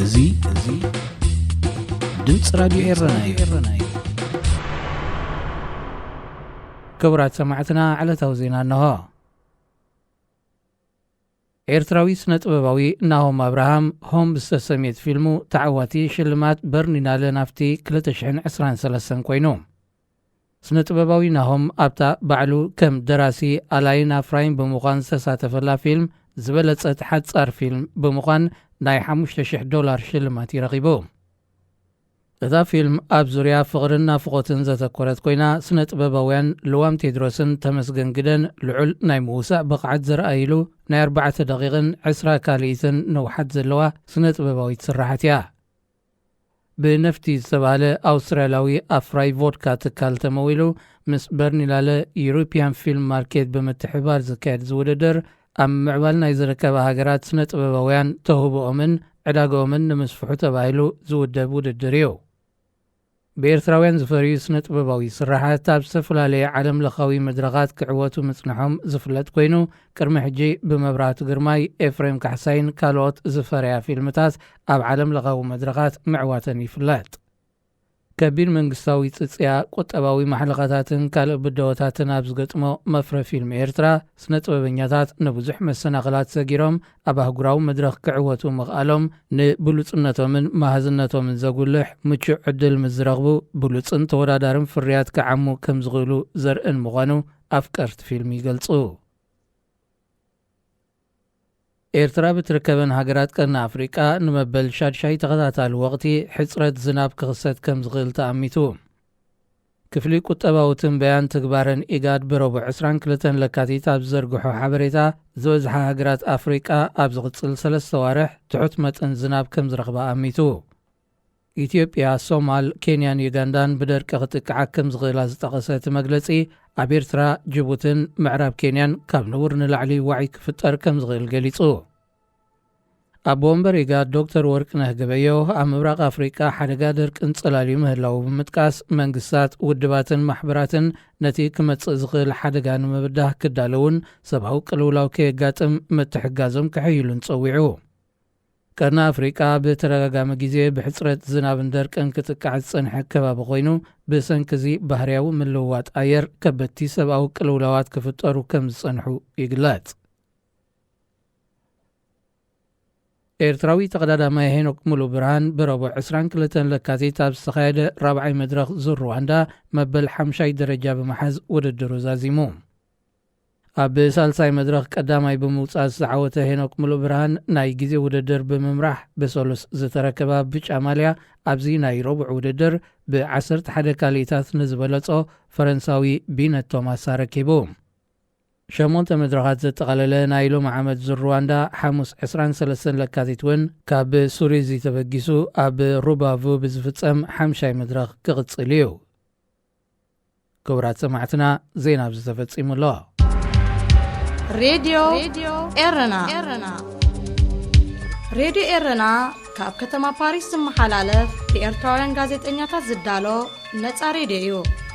እዚ እዚ ድምፂ ራዲዮ ኤረና እዩ። ክቡራት ሰማዕትና፣ ዕለታዊ ዜና እንሆ። ኤርትራዊ ስነ ጥበባዊ ናሆም ኣብርሃም ሆም ዝተሰምየት ፊልሙ ተዓዋቲ ሽልማት በርኒናለ ናፍቲ ክልተ ሽሕን ዕስራን ሰለስተን ኮይኑ። ስነ ጥበባዊ ናሆም ኣብታ ባዕሉ ከም ደራሲ ኣላይን ኣፍራይን ብምዃን ዝተሳተፈላ ፊልም ዝበለጸት ሓጻር ፊልም ብምዃን ናይ ሓሙሽተ ሽሕ ዶላር ሽልማት ይረኺቡ። እታ ፊልም ኣብ ዙርያ ፍቕርን ናፍቖትን ዘተኮረት ኮይና፣ ስነ ጥበባውያን ልዋም ቴድሮስን ተመስገን ግደን ልዑል ናይ ምውሳእ ብቕዓት ዘርኣይሉ ናይ ኣርባዕተ ደቂቕን ዕስራ ካልኢትን ነውሓት ዘለዋ ስነ ጥበባዊት ስራሓት እያ። ብነፍቲ ዝተባህለ ኣውስትራልያዊ ኣፍራይ ቮድካ ትካል ተመዊሉ፣ ምስ በርኒላለ ዩሮፒያን ፊልም ማርኬት ብምትሕብባር ዝካየድ ዝውድድር፣ ኣብ ምዕባል ናይ ዝርከባ ሃገራት ስነ ጥበባውያን ተውህቦኦምን ዕዳግኦምን ንምስፍሑ ተባሂሉ ዝውደብ ውድድር እዩ። ብኤርትራውያን ዝፈርዩ ስነ ጥበባዊ ስራሓት ኣብ ዝተፈላለየ ዓለም ለኻዊ መድረኻት ክዕወቱ ምጽንሖም ዝፍለጥ ኮይኑ፣ ቅድሚ ሕጂ ብመብራህቱ ግርማይ፣ ኤፍሬም ካሕሳይን ካልኦት ዝፈረያ ፊልምታት ኣብ ዓለም ለኻዊ መድረኻት ምዕዋተን ይፍለጥ። ከቢድ መንግስታዊ ጽጽያ፣ ቁጠባዊ ማሕለኻታትን ካልእ ብደወታትን ኣብ ዝገጥሞ መፍረ ፊልም ኤርትራ፣ ስነ ጥበበኛታት ንብዙሕ መሰናኽላት ሰጊሮም ኣብ ኣህጉራዊ መድረኽ ክዕወቱ ምኽኣሎም ንብሉጽነቶምን መሃዝነቶምን ዘጉልሕ ምቹእ ዕድል ምስ ዝረኽቡ፣ ብሉጽን ተወዳዳርን ፍርያት ክዓሙ ከም ዝኽእሉ ዘርእን ምዃኑ ኣፍቀርቲ ፊልም ይገልጹ። ኤርትራ ብትርከበን ሃገራት ቀርኒ ኣፍሪቃ ንመበል ሻድሻይ ተኸታታሊ ወቕቲ ሕጽረት ዝናብ ክኽሰት ከም ዝኽእል ተኣሚቱ። ክፍሊ ቁጠባዊ ትንበያን ትግባረን ኢጋድ ብረቡዕ ዕስራን ክልተን ለካቲት ኣብ ዝዘርግሖ ሓበሬታ፣ ዝበዝሓ ሃገራት ኣፍሪቃ ኣብ ዝቕጽል ሰለስተ ዋርሕ ትሑት መጠን ዝናብ ከም ዝረኽባ ኣሚቱ። ኢትዮጵያ፣ ሶማል፣ ኬንያን ዩጋንዳን ብደርቂ ክጥቅዓ ከም ዝኽእላ ዝጠቐሰ እቲ መግለጺ፣ ኣብ ኤርትራ፣ ጅቡትን ምዕራብ ኬንያን ካብ ንቡር ንላዕሊ ዋዒ ክፍጠር ከም ዝኽእል ገሊጹ። ኣቦ ወንበር ኢጋድ ዶክተር ወርቅነህ ገበዮ፣ ኣብ ምብራቕ ኣፍሪቃ ሓደጋ ደርቅን ጽላልዩ ምህላዉ ብምጥቃስ፣ መንግስታት፣ ውድባትን ማሕበራትን ነቲ ክመጽእ ዝኽእል ሓደጋ ንምብዳህ ክዳለውን ሰብኣዊ ቅልውላው ከየጋጥም ምትሕጋዞም ከሐይሉን ጸዊዑ። ቀርኒ ኣፍሪቃ ብተደጋጋሚ ግዜ ብሕጽረት ዝናብን ደርቅን ክጥቃዕ ዝጸንሐ ከባቢ ኮይኑ፣ ብሰንኪ እዚ ባህርያዊ ምልውዋጥ ኣየር ከበድቲ ሰብኣዊ ቅልውላዋት ክፍጠሩ ከም ዝጸንሑ ይግለጽ። ኤርትራዊ ተቐዳዳማይ ሄኖክ ሙሉ ብርሃን ብረቡዕ ዕስራን ክልተን ለካቲት ኣብ ዝተኻየደ ራብዓይ መድረኽ ዙር ሩዋንዳ መበል ሓምሻይ ደረጃ ብምሓዝ ውድድሩ ዛዚሙ። ኣብ ሳልሳይ መድረኽ ቀዳማይ ብምውጻእ ዝተዓወተ ሄኖክ ሙሉ ብርሃን፣ ናይ ግዜ ውድድር ብምምራሕ ብሰሉስ ዝተረከባ ብጫ ማልያ፣ ኣብዚ ናይ ረቡዕ ውድድር ብዓሰርተ ሓደ ካልኢታት ንዝበለጾ ፈረንሳዊ ቢነት ቶማስ ኣረኪቡ። ሸሞንተ መድረኻት ዘጠቓለለ ናይ ሎሚ ዓመት ዙር ሩዋንዳ፣ ሓሙስ ዕስራን ሰለስተን ለካቲት እውን ካብ ሱሪዚ ተበጊሱ ኣብ ሩባቩ ብዝፍጸም ሓምሻይ መድረኽ ክቕጽል እዩ። ክቡራት ሰማዕትና፣ ዜና ኣብዚ ተፈጺሙ ኣሎ። ሬድዮ ኤረና። ሬድዮ ኤረና ካብ ከተማ ፓሪስ ዝመሓላለፍ ብኤርትራውያን ጋዜጠኛታት ዝዳሎ ነጻ ሬድዮ እዩ።